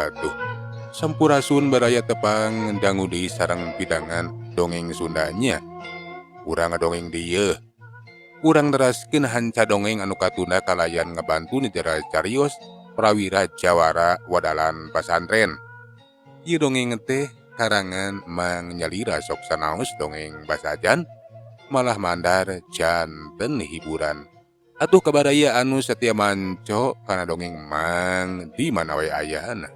Wabarakatuh. Sampurasun baraya tepang dangu deui sareng pidangan dongeng Sundanya. Urang ngadongeng dieu. Urang neraskeun hanca dongeng anu katunda kalayan ngabantu nijara carios Prawira Jawara Wadalan Pasantren. Ieu dongeng teh karangan Mang Nyalira sok sanaos dongeng basajan malah mandar janten hiburan. Atuh kabaraya anu setia manco kana dongeng Mang di mana we ayana.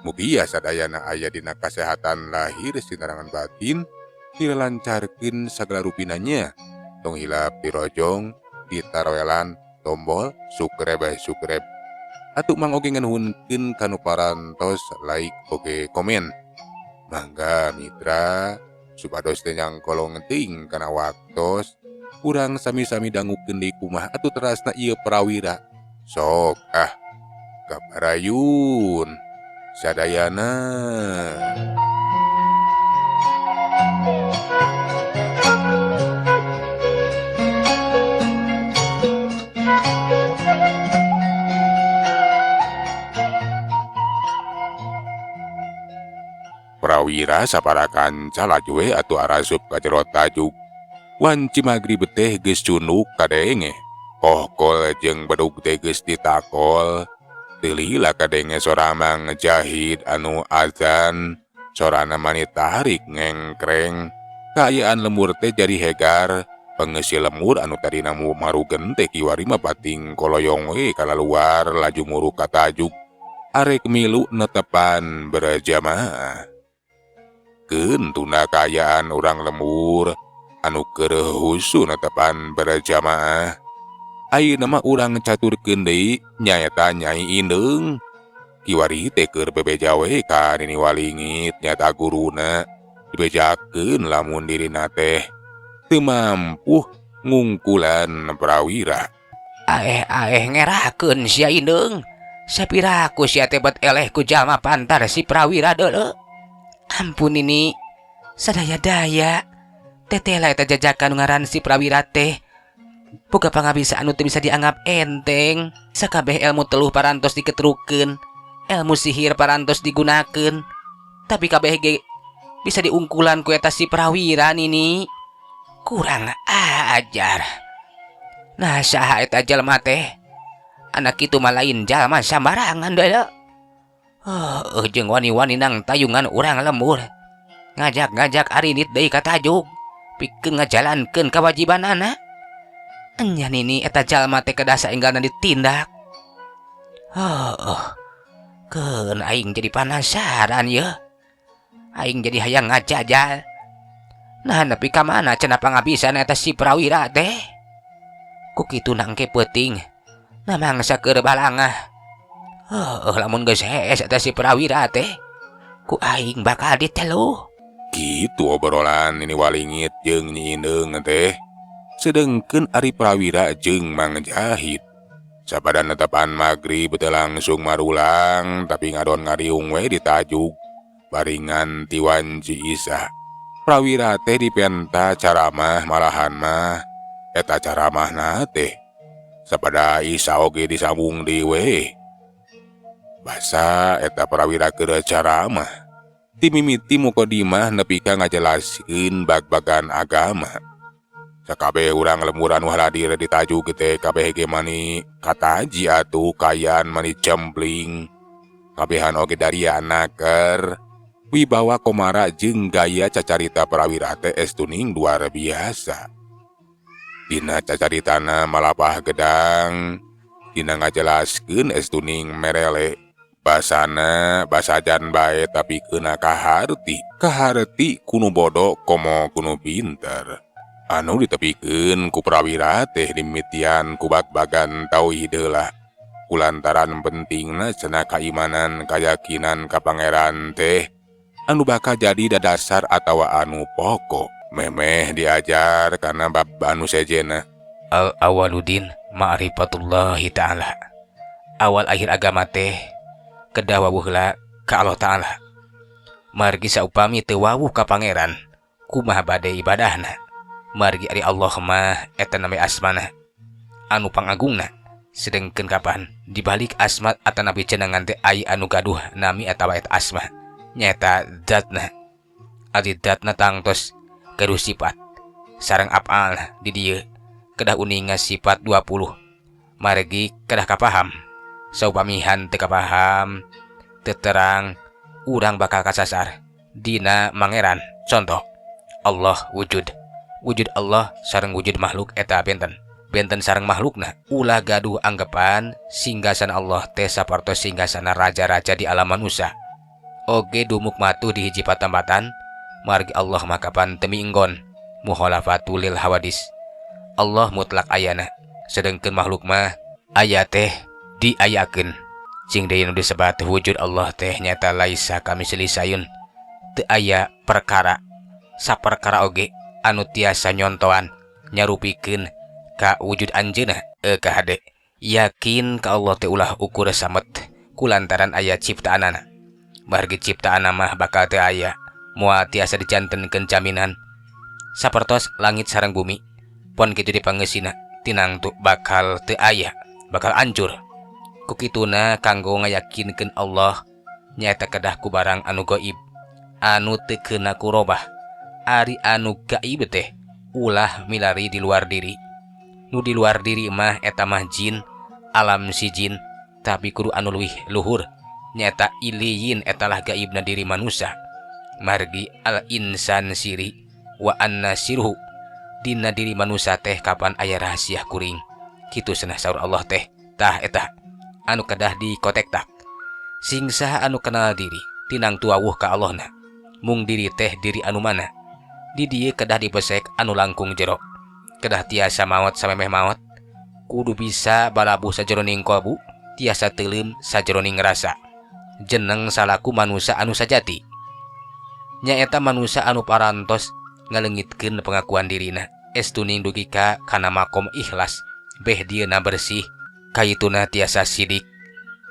Mugia sadayana aya dina kasehatan lahir sinarangan batin dilancarkeun sagala rupinanya. Tong hilap dirojong, ditaroelan tombol subscribe subscribe. Atuh Mang oge nganuhunkeun kanu parantos like oge komen. Mangga mitra supados teu nyangkolong teuing kana waktos. Urang sami-sami dangukeun deui kumaha atuh terasna ieu Prawira. Sok ah kabarayun sadayana. Prawira sapara kanca laju we atuh arasup ka jero tajug. Wanci magrib teh geus cunduk kadenge. Kohkol jeung bedug teh geus ditakol. Teu lila kadenge sora Mang Jahid anu azan, sorana mani tarik ngengkreng. Kaayaan lembur teh jadi hegar. Pengeusi lembur anu tadina marugen teh kiwari mah pating koloyong we kalaluar laju muruk ka tajuk. Arek milu netepan berjamaah. Keun tunda kaayaan urang lembur anu keureuh husu netepan berjamaah. Ayeuna mah urang caturkeun deui nyaeta Nyai Indeung. Kiwari teh keur bebeja we ka Nini Walingit nyata guruna dibejakeun lamun dirina teh teu mampu ngungkulan Prawira. Aeh-aeh ngerakeun sia Indeung. Sapiraku sia teh bet eleh ku jalma pantar si Prawira deuleu. Ampun Nini, sadaya-daya teteh lah eta jajakan ngaran si Prawira teh. Boga pangabisa anu teu bisa dianggap enteng. Sakabeh ilmu teluh parantos diketrukeun, ilmu sihir parantos digunakeun. Tapi kabeh ge bisa diungkulan ku eta si Prawira Nini. Kurang ajar. Nah saha eta jalma teh? Anak kitu mah lain jalma sambarangan deuleu. Oh, jeung wani-wani nang tayungan urang lembur. Ngajak-ngajak arinit deui ka tajuk. Pikeun ngajalankeun kewajibanana. Enya Nini eta jalma teh kedah saenggalna ditindak. Oh, keun aing jadi penasaran yeuh. Aing jadi hayang ngajajal. Nah nepi ka mana cenah pangabisan eta si Prawira teh? Ku kitu nangke peuting. Nah mangsa keur balangah. Oh, lamun geus hees eta si Prawira teh, ku aing bakal diteluh. Kitu obrolan Nini Walingit jeung Nyi Indeung teh. Sedengkeun ari Prawira jeung Mang Jahid. Sapada netepan magrib teu langsung marulang tapi ngadon ngariung we di tajuk. Baringan ti wanci Isa. Prawira teh dipenta caramah malahan mah eta caramahna teh. Sapada Isa oge disambung deui we. Basa eta Prawira keur caramah. Ti mimiti mukadimah nepi ka ngajelaskeun bag-bagan agama. Sakabeh urang lembur anu hadir di tajuk teh kabeh ge mani kataji atuh kaayaan mani cempling. Kabehan oge daria naker. Wibawa komara jeung gaya cacarita Prawira teh estuning luar biasa. Dina cacaritana malapah gedang, dina ngajelaskeun estuning merele. Basana basajan bae tapi keuna kaharti. Kaharti kunu bodoh komo kunu pinter. Anu ditepikeun ku Prawira teh dimitian ku bag-bagan tauhid heula. Kulantaran pentingna cenah kaimanan kayakinan ka pangeran teh anu bakal jadi dadasar atawa anu pokok. Memeh diajar kana bab anu sejena. Al awaludin ma'rifatullahi ta'ala. Awal akhir agama teh kedah wawuh heula ka Allah Ta'ala. Margi saupami teu wawuh ka pangeran, kumaha bade ibadahna? Margi ari Allah mah eta name asmana anu pangagungna. Sedengkeun kapan dibalik asma atanapi jenengan teh aya anu gaduh nami atawa eta asma nyaeta zatna. Ari zatna tangtos gaduh sifat sareng afal. Di dieu kedah uninga sifat 20, margi kedah kapaham. Saupamihan teu kapaham, teu terang, urang bakal kasasar dina mangeran. Contoh, Allah wujud. Wujud Allah sareng wujud makhluk eta benten, benten sareng makhlukna. Ulah gaduh anggapan singgasana Allah teh sapertos singgasana raja-raja di alam manusia oge dumuk matuh di hiji patempatan, margi Allah mah kapan teu mienggon, mukhalafatul lil hawadis. Allah mutlak ayana, sedengkeun makhluk mah aya teh diayakeun. Cing deui, nu disebat wujud Allah teh nyata laisa kamitslihi syaiun, teu aya perkara saperkara oge anu tiasa nyontoan, nyarupikeun ka wujud anjeunna. E ka hade yakin ka Allah teh ulah ukur samet kulantaran aya ciptaanana, margi ciptaan mah bakal teu aya, moal tiasa dijantenkeun jaminan. Sapertos langit sareng bumi pon kitu dipangeusina, tinangtu bakal teu aya, bakal hancur. Ku kituna kanggo ngayakinkeun Allah nyaeta kedah ku barang anu goib, anu teu keuna ku robah. Ari anu gaib teh ulah milari di luar diri. Nu di luar diri mah eta mah jin, alam si jin, tapi kudu anu leuwih luhur, nyaeta iliyin. Etalah gaibna diri manusia, margi al insan siri wa anna sirhu. Dina diri manusia teh kapan aya rahasia kuring, kitu cenah saur Allah teh. Tah, eta anu kedah dikotektak. Sing saha anu kenal diri, tinangtu wawuh ka Allahna. Mung diri teh diri anu mana? Di dieu kedah dipesek anu langkung jero. Kedah tiasa maot samemeh maot, kudu bisa balabuh sajeroning kolbu, tiasa teuleum sajeroning rasa jeneng salaku manusia anu sajati, nyaeta manusia anu parantos ngaleungitkeun pengakuan dirina estuning dugi ka kana makom ikhlas, beh dieuna bersih. Kayituna tiasa sidik,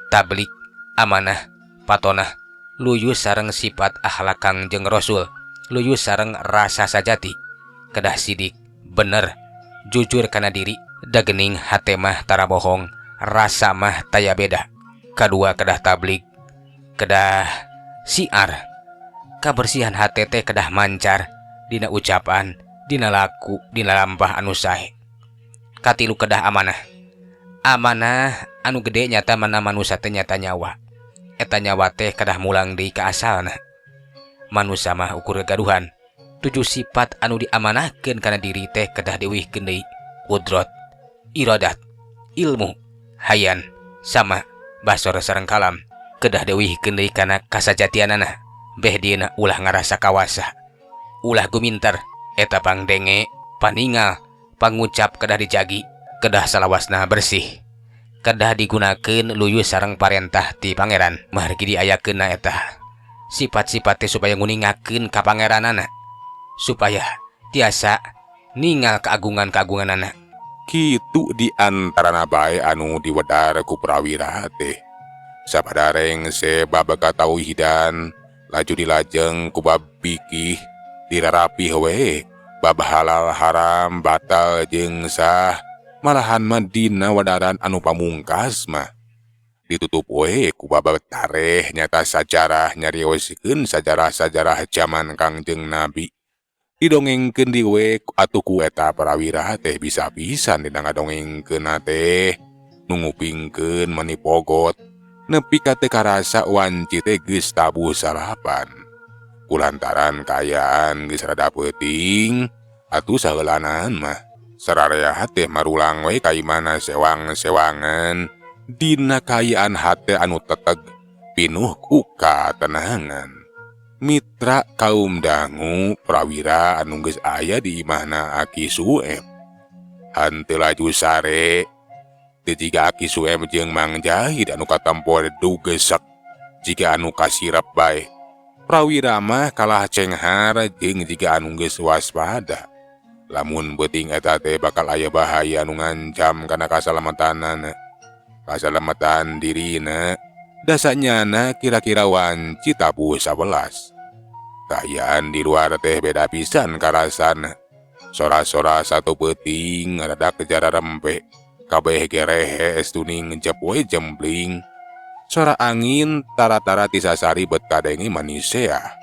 tablig, amanah, patonah, luyu sareng sifat akhlak Kangjeng Rasul, luyu sareng rasa sajati. Kedah sidik, bener, jujur kana diri, dagening hate mah tara bohong, rasa mah taya beda. Kadua, kedah tablig, kedah siar. Kabersihan hate teh kedah mancar dina ucapan, dina laku, dina lampah anu sae. Katilu, kedah amanah. Amanah anu gede nyata mana manusia teh nyata nyawa. Eta nyawa teh kedah mulang deui ka asalna. Manusia mah ukur gaduhan tujuh sifat anu diamanahkeun kana diri teh kedah diuihkeun deui: kudrot, iradat, ilmu, hayan, sama, basor sareng kalam. Kedah diuihkeun deui kana kasajatianana, beh dieuna ulah ngarasa kawasa, ulah guminter. Eta pangdenge, paningal, pangucap kedah dijagi, kedah salawasna bersih, kedah digunakeun luyu sareng parentah ti Pangeran, margi diayakeunna eta sifat-sifat teh supaya nguningakeun ka Pangeranana, supaya tiasa ningal keagungan-keagunganana. Kitu di antarana bae anu diwedar ku Prawira teh. Sapada rengse bab katauhidan, laju dilajeng ku bab fikih, dirarapih we bab halal haram, batal jeung sah. Malahan mah dina wadaran anu pamungkas mah ditutup we ku bab tareh, nyata sajarah, nyarioskeun sajarah-sajarah zaman Kangjeng Nabi. Didongengkeun di we atuh ku eta Prawira teh. Bisa pisan dina ngadongengkeun teh, nu ngupingkeun mani pogot nepi ka teu karasa wanci teh geus tabuh 9. Kulantaran kaayaan geus rada peuting atuh, saheulanan mah sararea teh marulang we ka imahna sewang-sewangan dina kaayaan hate anu teteg, pinuh ku katenangan. Mitra kaum dangu, Prawira anu geus aya di imahna Aki Sueb henteu laju sare. Teu jiga Aki Sueb jeung Mang Jahid anu katempo dugesek jiga anu kasirep bae, Prawira mah kalah cenghar jeung jiga anu geus waspada lamun beuting eta teh bakal aya bahaya anu ngancam kana kasalamatanana, kasalamatan dirina. Dasanyana kira-kira wanci tabuh 11. Kaayaan di luar teh beda pisan karasana. Sora-sora satu peuting rada kejar rempe. Kabeh ge rehe estuning jep we jempling. Sora angin tara-tara ti sasari bet kadenge manisea.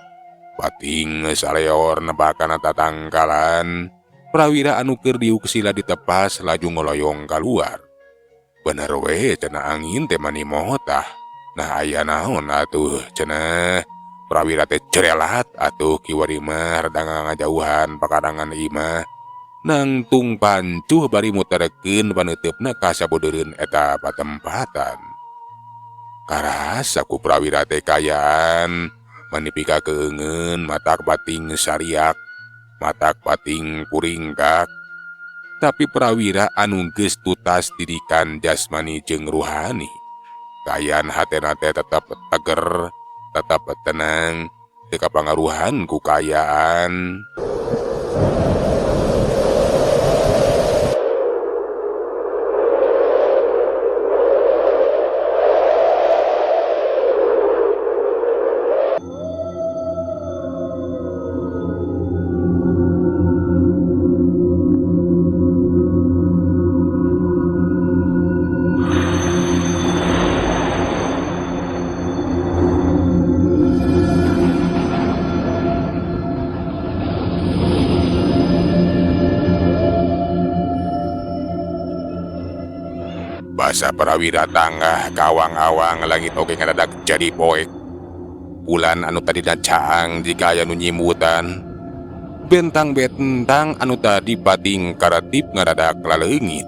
Bating saleor nebakana tatangkalan. Prawira anu keur diuk sila ditepas laju ngoloyong kaluar. Bener we cenah angin teh mani motah. Nah aya naon atuh cenah. Prawira teh cerelat atuh kiwari mah rada ngajauhan pakarangan imah. Nangtung pancuh bari muterkeun paneuteup ka sabudeureun eta patempatan. Karasa ku prawira teh kayaan mani pika keungeun matak bating sariak, matak bating kuringkak. Tapi prawira anu geus tutas didikan jasmani jeung ruhani. Kaayaan hatena teh tetep teger, tetep tenang, teu kapangaruhan ku kaayaan. Basa prawira tangah kawang-awang langit oge ngadadak jadi poek. Bulan anu tadina caang jika aya nu nyimbutan. Bentang-bentang anu tadi bating karatip ngadadak laleungit.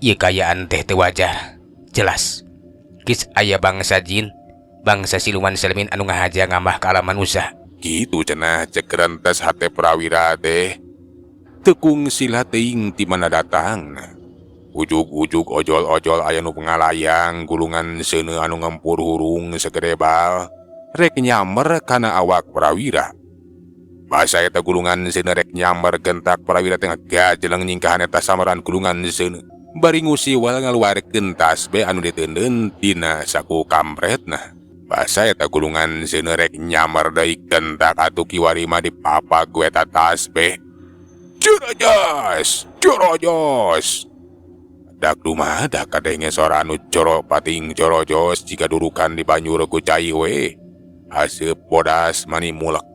Ieu kaayaan teh teu wajar. Jelas. Geus aya bangsa jin, bangsa siluman selemin anu ngahaja ngamah ka alam manusia. Kitu cenah cek rentes hate prawira teh. Teu kungsila teuing ti mana datangna. Ujug-ujug ojol-ojol aya nu ngalayang gulungan seuneu anu ngempur hurung segede bal. Rek nyamer kana awak prawira. Basa eta gulungan seuneu rek nyamer gentak prawira teh ngajeleng nyingkahan eta samaran gulungan seuneu. Bari ngusiwal ngaluarkeun tasbeh anu diteundeun tina saku kampretna. Basa eta gulungan seuneu rek nyamer deui gentak atuh kiwari mah dipapak ku eta tasbeh. Curojos, curojos. Dak dumadak kadenge sora anu coro pating corojos jika durukan dibanyur ku cai we. Haseup bodas mani mulek.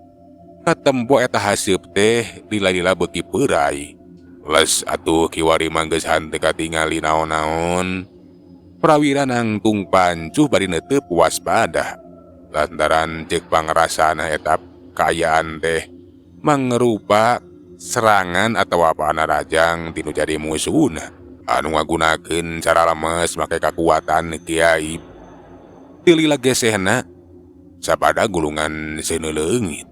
Katempo eta haseup teh lila-lila beuki peurai. Les atuh kiwari mah geus henteu katingali naon-naon. Prawira nangtung pancuh bari neuteup waspada. Lantaran ceuk pangrasana eta kaayaan teh mangrupa serangan atawa apana rajang tinu jadi musuhna. Anu ngagunakeun cara lemes make kakuatan kiaib. Teu lila gesehna sapada gulungan seuneu leungit.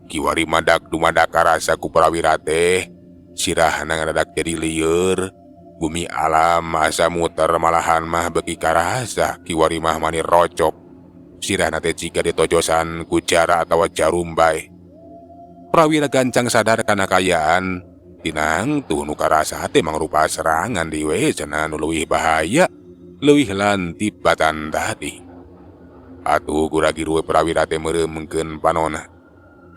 Kiwari madak dumadak karasa ku prawira teh sirahna ngadadak jadi lieur. Bumi alam asa muter malahan mah beuki karasa kiwari mah mani rocok. Sirahna teh jiga ditojosan ku jara atawa jarum bae. Prawira gancang sadar kana kaayaan tinang tuh nu karasa teh mangrupa serangan di we cenah nu leuwih bahaya, leuwih lantip batan tadi. Atuh gura-giru prawira teh meureumkeun panona.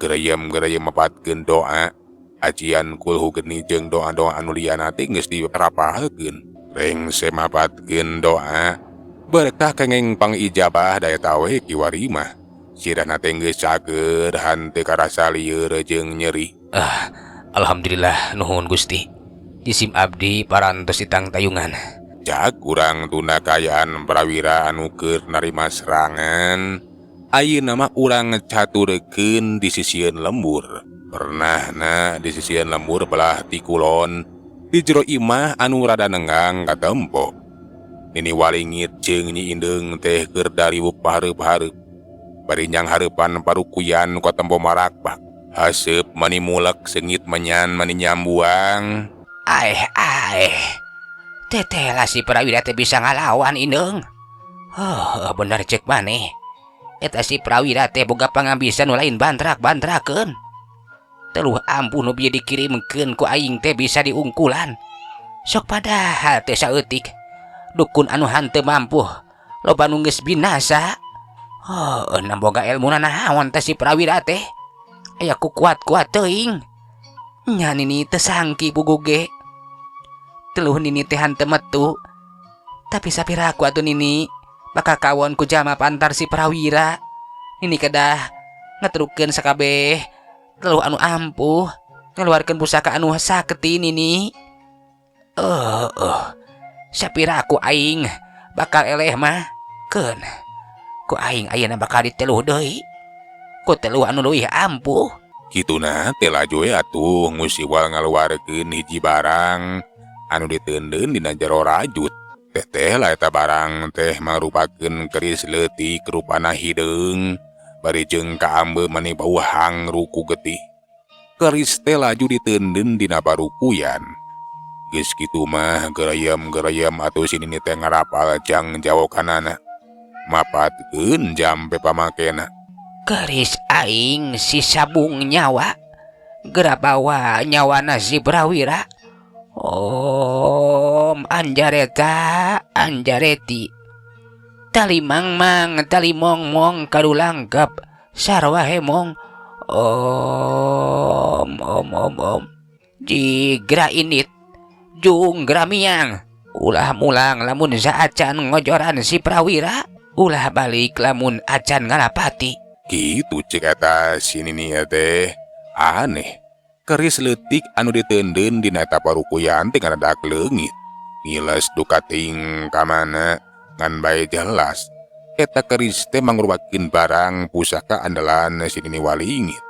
Gereyem-gereyem mapatkeun doa. Ajian kulhu geni jeung doa-doa anu liyana teh geus dirapalkeun. Rengse mapatkeun doa berkah kengeng pangijabah da eta we kiwari mah. Sirahna teh geus cager henteu karasa lieur jeung nyeri. Alhamdulillah nuhun Gusti. Jisim abdi parantos ditangtayungan. Jak urang tuna kaayaan prawira anu keur narima serangan. Ayeuna mah urang caturekeun di sisieun lembur. Pernahna di sisieun lembur belah ti kulon di jero imah anu rada nenggang katempo. Nini Walingit jeung Nyi Indeung teh keur dariwuk pahareup-hareup. Bari nyang hareupan parukuyan katempo marakbak. Haseup mani mulek seungit menyan mani nyambuang. Aeh aeh. Teteh lah si prawira teh bisa ngalawan Indeung. Oh, bener cek maneh. Eta si prawira teh boga pangambisan nu lain bantrak-bantrakeun. Teluh ampun nu bieu dikirimkeun ku aing teh bisa diungkulan. Sok padahal teh saeutik. Dukun anu hanteu mampuh loba nu geus binasa. Oh, boga ilmu naon teh si Prawira teh? Aya ku kuat-kuat teuing. Nya, Nini teu sangki puguh ge. Teluh Nini teh hanteu metu. Tapi sapiraku atuh Nini bakal kawon ku jalma pantar si Prawira. Nini kedah ngetrukeun sakabeh teluh anu ampuh, ngeluarkeun pusaka anu saketi, Nini. Eh, eh. Sapiraku aing bakal eleh mah. Keun. Ku aing ayeuna bakal diteluh deui. Ku teluh anu leuwih ampuh. Kituna teh laju we atuh Ngusiwal ngaluarkeun hiji barang anu diteundeun dina jero rajut. Teteh lah eta barang teh mangrupakeun keris leutik rupana hideung bari jeung kaambe mani bau hangru ku getih. Keris teh laju diteundeun dina parukuyan. Geus kitu mah gerayem-gerayem atuh si Nini teh ngarapal jang jawokanana. Mapatkeun jampe pamakena. Keris aing si sabung nyawa. Geura bawa nyawana si Prawira. Om anjareta anjareti. Tali mang-mang tali mong-mong kadulangkep sarwa hemong. Om om om om. Jigra init jung gramiang. Ulah mulang lamun saacan ngojoran si Prawira. Ulah balik lamun acan ngalapati. Kitu cek eta si Nini teh. Aneh. Keris leutik anu diteundeun dina eta parukuyan teh ngadadak leungit. Ngiles duka ting ka mana ngan bae jelas. Eta keris teh mangrupakeun barang pusaka andalan si Nini Walingit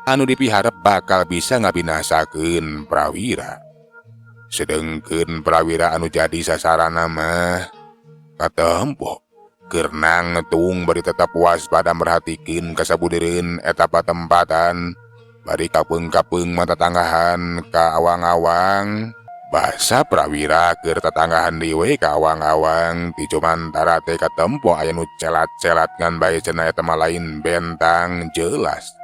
anu dipiharep bakal bisa ngabinasakeun Prawira. Sedengkeun Prawira anu jadi sasaranna mah katempo keur nangtung bari tetap waspada merhatikeun kasabudeureun eta patempatan bari kapeung-kapeung mah tatanggahan ka awang-awang. Basa Prawira keur tatanggahan deui we ka awang-awang, ti jumantara teh katempo aya nu celat-celat ngan bae cenah eta mah lain bentang jelas.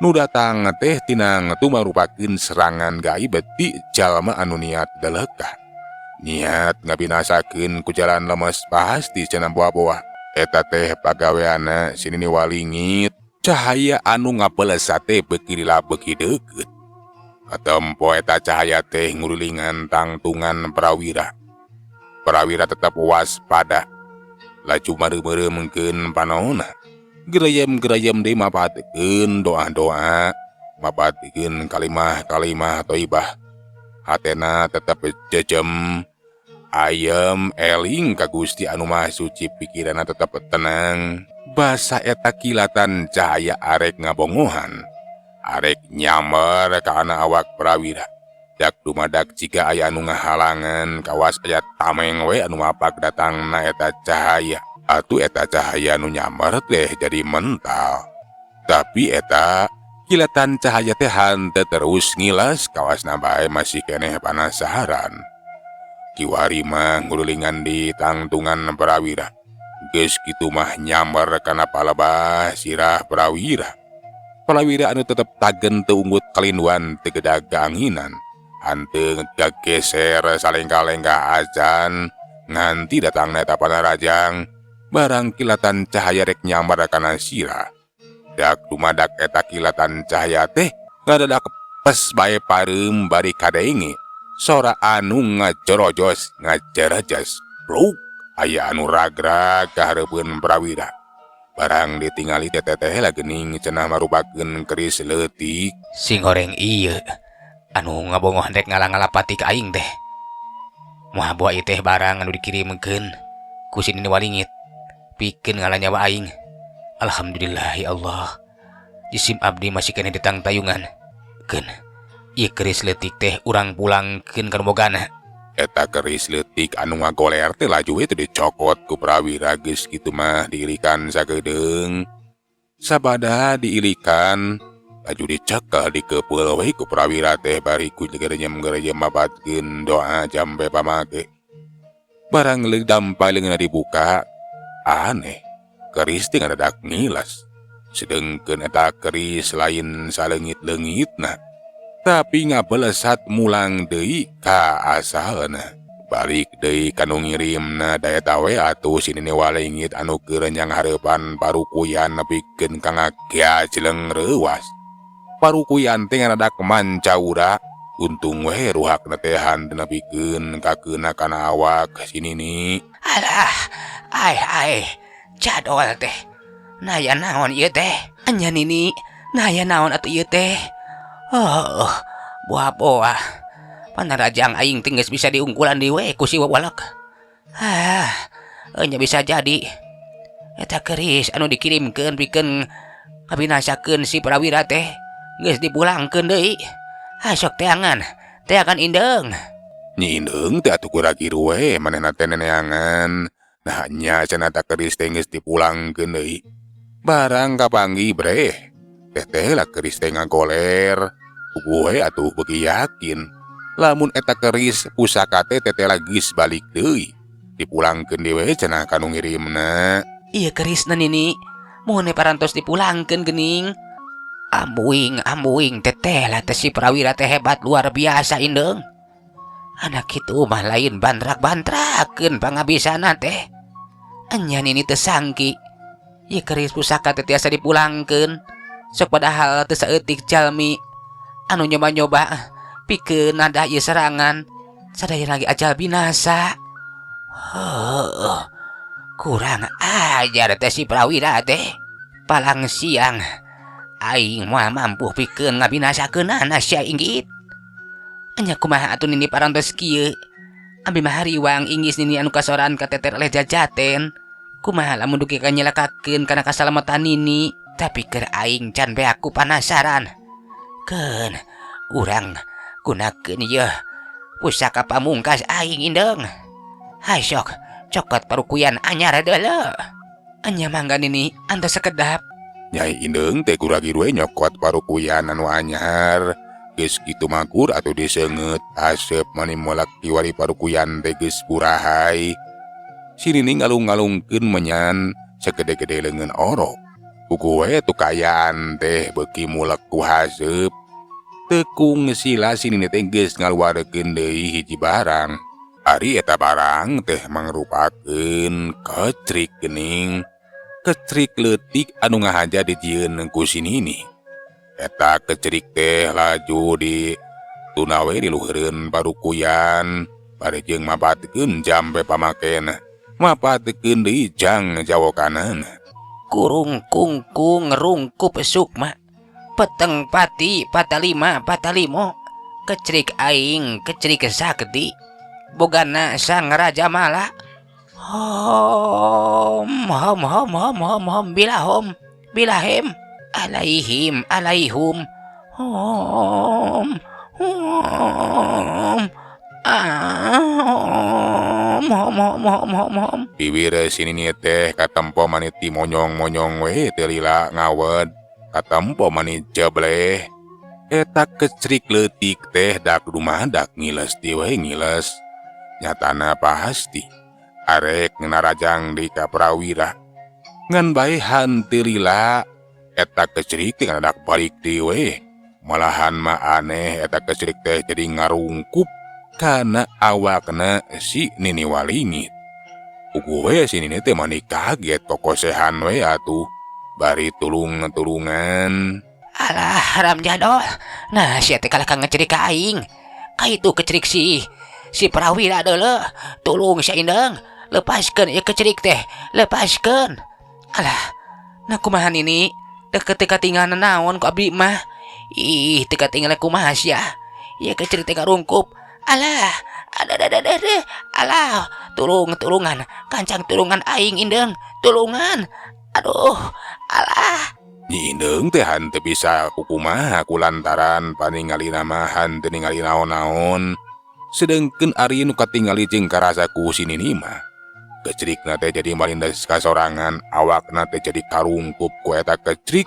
Nu datang teh tina tu marupakeun serangan gaib ti jalma anu niat delekah. Niat ngabinasakeun ku jalan lemes pasti cenah boa-boa. Eta teh pagaweanna si Nini Walingit. Cahaya anu ngabelesa teh beuki lila beuki deukeut. Katempo eta cahaya teh ngurilingan tangtungan Prawira. Prawira tetap waspada. Laju mareumeureumeunkeun panona. Gerayem-gerayem deui mapatkeun doa-doa, mapatkeun kalimah-kalimah thayyibah. Hatena tetep jejem, ayem, eling ka Gusti anu Maha Suci, pikiranna tetep tenang. Basa eta kilatan cahaya arek ngabongohan. Arek nyamber ka awak Prawira. Dak dumadak jiga aya anu ngahalangan, kawas aya tameng we anu mapak datangna eta cahaya. Atuh eta cahaya nu nyamber teh jadi mental. Tapi eta kilatan cahaya teh hanteu terus ngilas, kawasna bae masih keneh panasaran. Kiwari mah ngurilingan di tangtungan Prawira. Geus kitu mah nyamber kana palebah sirah Prawira. Prawira anu tetep tagen teu unggut kalinduan teu gedag kaanginan. Hanteu gageser salengkah-lengkah acan nganti datangna eta panarajang. Barang kilatan cahaya rek nyamber kana sirah. Dak dumadak eta kilatan cahaya teh ngadadak pes bae pareum bari kadenge. Sora anu ngajorojos ngajerejes. Pluk aya anu ragrag ka hareupeun Prawira. Barang ditingali teh teteh lah geuning cenah marupakeun keris leutik. Sing goreng ieu anu ngabongohan rek ngalang-ngalapati ka aing teh. Moal boa ieu teh barang anu dikirimkeun ku si Nini Walingit. Pikeun ngala nyawa aing. Alhamdulillah ya Allah. Jisim abdi masih keneh ditangtayungan. Keun ieu keris leutik teh urang pulangkeun ka nu bogana. Eta keris leutik anu ngagoler teh laju we teu dicokot ku Prawira. Geus kitu mah diilikan sakedeung. Sabada diilikan laju dicekel, dikepeul we ku Prawira teh bari ku gerenyem-gerenyem mapatkeun doa jampe pamake. Barang dampa leungeunna dibuka, aneh, keris teh ngadadak ngilas. Sedengkeun eta keris lain saleungit-leungitna, tapi ngabelesat mulang deui ka asalna. Balik deui ka nu ngirimna da eta we atuh si Nini Walingit anu keur nyanghareupan parukuyan nepikeun ka ngagajleng reuwas. Parukuyan teh nganadak mancaura, untung we ruhakna teh hanteu nepikeun kakeuna kana awak si Nini. Alah, aeh aeh, jadol teh. Naya naon ieu teh? Enya Nini, naya naon atuh ieu teh? Oh, boa-boa. Panarajang aing teh geus bisa diungkulan deui we ku si wawalek. Ah, enya bisa jadi. Eta keris anu dikirimkeun pikeun ngabinasakeun si Prawira teh geus dipulangkeun deui. Hasok teangan, teangan indeung. Nyi Indeung teh atuh kura-kiru we manehna teh neneangan. Nah nya cenah eta keris teh geus dipulangkeun deui. Barang kapanggih breh. Teh teh lah keris teh ngagoler. Puguh we atuh beuki yakin. Lamun eta keris pusaka teh teh teh geus balik deui. Dipulangkeun deui we cenah ka nu ngirimna. Ieu kerisna Nini, mun parantos dipulangkeun geuning. Ambuing ambuing teteh lah teh si Prawira teh hebat luar biasa indeung. Anak kitu mah lain bantrak-bantrakeun pangabisana teh. Enya Nini teu sangki. Ieu keris pusaka teh tiasa dipulangkeun. Sok padahal teu saeutik jalmi anu nyoba-nyoba pikeun nada ieu serangan. Sadaya lagi ajal binasa. Heuh. Kurang ajar teh si Prawira teh. Palang siang aing moal mampu pikeun ngabinasakeunana sia inggit. Enya kumaha atuh Nini parantos kieu? Abi mah hariwang inggis Nini anu kasoran kateter oleh jajaten. Kumaha lamun dugi ka nyelakakeun kana kasalamatan Nini? Tapi keur aing can beak ku panasaran. Keun urang gunakeun ieu pusaka pamungkas aing indeung. Haysok cokot parukuyan anyar deuleu. Enya mangga Nini antos sakedap. Nyai Indeung teh kuragi we nyokot parukuyan anu anyar. Geus kitu makur atuh diseungeut aseup mani molak kiwari parukuyan teh geus burahay. Si Nini ngalung-ngalungkeun menyan segede-gede leungeun orok. Puguh we tu kaayaan teh beuki mulek ku haseup. Tekung sila si Nini teh geus ngaluarkeun deui hiji barang. Ari eta barang teh mangrupakeun kecrik geuning. Kecrik leutik anu ngahaja dijieun ku si Nini. Eta kecrik teh laju di tuna we di luhureun parukuyan bari jeung mapatkeun jampe pamakena. Mapatkeun deui jang jawokanana. Kurung kungkung ngerungkup sukma. Peteng pati patalima patalimo. Kecrik aing kecrik sakti. Bogana sang raja mala. Hom hom hom hom hom hom bilahom bilahim alaihim alaihum hom hom ah hom hom hom hom hom hom. Bibir si Nini teh katempo mani ti monyong-monyong we teu lila ngawed. Katempo mani jebleh. Eta kecrik leutik teh dak dumadak ngiles ti we ngiles. Nyatana pasti arek ngarajang di ka Prawira. Ngan bae hanteu lila eta kecrik teh ngadadak balik deui we. Malahan mah aneh eta kecrik teh jadi ngarungkup kana awakna si Nini Walingit. Puguh we si Nini teh mani kaget kokosehan we atuh. Bari tulung-tulungan. Alah haram jadol. Nah sia teh kalah ka ngecerik ka aing. Kaitu kecerik si Prawira deuleu. Tulung sia indeung. Lepaskeun ieu kecerik teh. Lepaskeun. Alah. Nah kumaha Nini? Deket teu katinggalan naon ku abdi mah. Ih, teu katinggalan kumaha sia. Ieu kecerik teh ngarungkup. Alah, ada ada ada ada. Alah, tulung tulungan, kancang tulungan aing indeung, tulungan. Aduh, alah. Nyi Indeung teh hanteu bisa kukumaha kulantaran paningalina mah hanteu ningali naon-naon. Sedengkeun ari nu katingali jeung karasa ku si Nini mah. Kecrikna teh jadi malindas kasorangan, awakna teh jadi karungkup ku eta kecrik.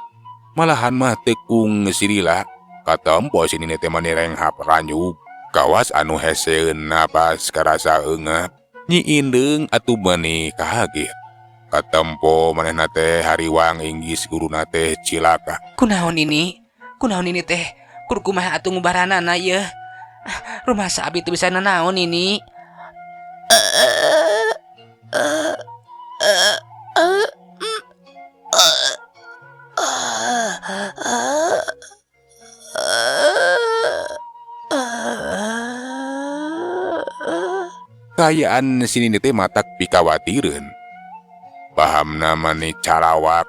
Malahan mah tekung silila. Katempo si Nini teh mani renghap ranyug. Kawas anu heseun napas karasa eungap. Nyi Indeung atuh meuni kaget. Katempo manehna teh hariwang inggis guruna teh cilaka. Kunaon ini? Kunaon ini teh? Kudu kumaha atuh ngubaranana ieu? Rumasa abi teu bisa nanaon ini? Kaayaan si nini teh matak pikawatireun. Pahamna mani carawak,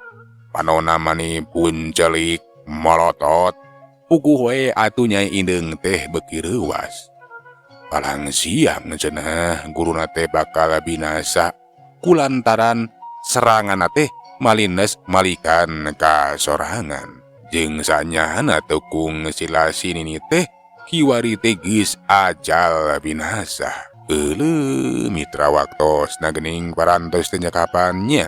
panona mani puncelik, molotot. Puguh we atuh Nyai Indeung teh beuki reuwas. Palang siang cenah guruna teh bakal binasa kulantaran seranganna teh malines malikan ka sorangan. Jeung sanyahana tekung sila si nini teh kiwari teh geus ajal binasa. Euleuh mitra waktosna geuning parantos teh nyakapannya.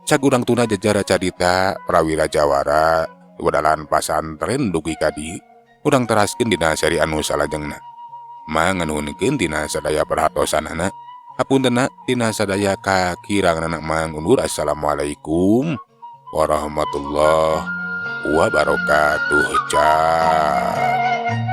Cag urang tuna jajara carita Prawira Jawara wedalan pasantren dugi ka dieu. Urang teraskeun dina seri anu salajengna. Manganuhunkeun tina sadaya perhatosanana. Hapuntenna tina sadaya kakiranganana mang undur. Assalamualaikum warahmatullahi wabarakatuh. Cak.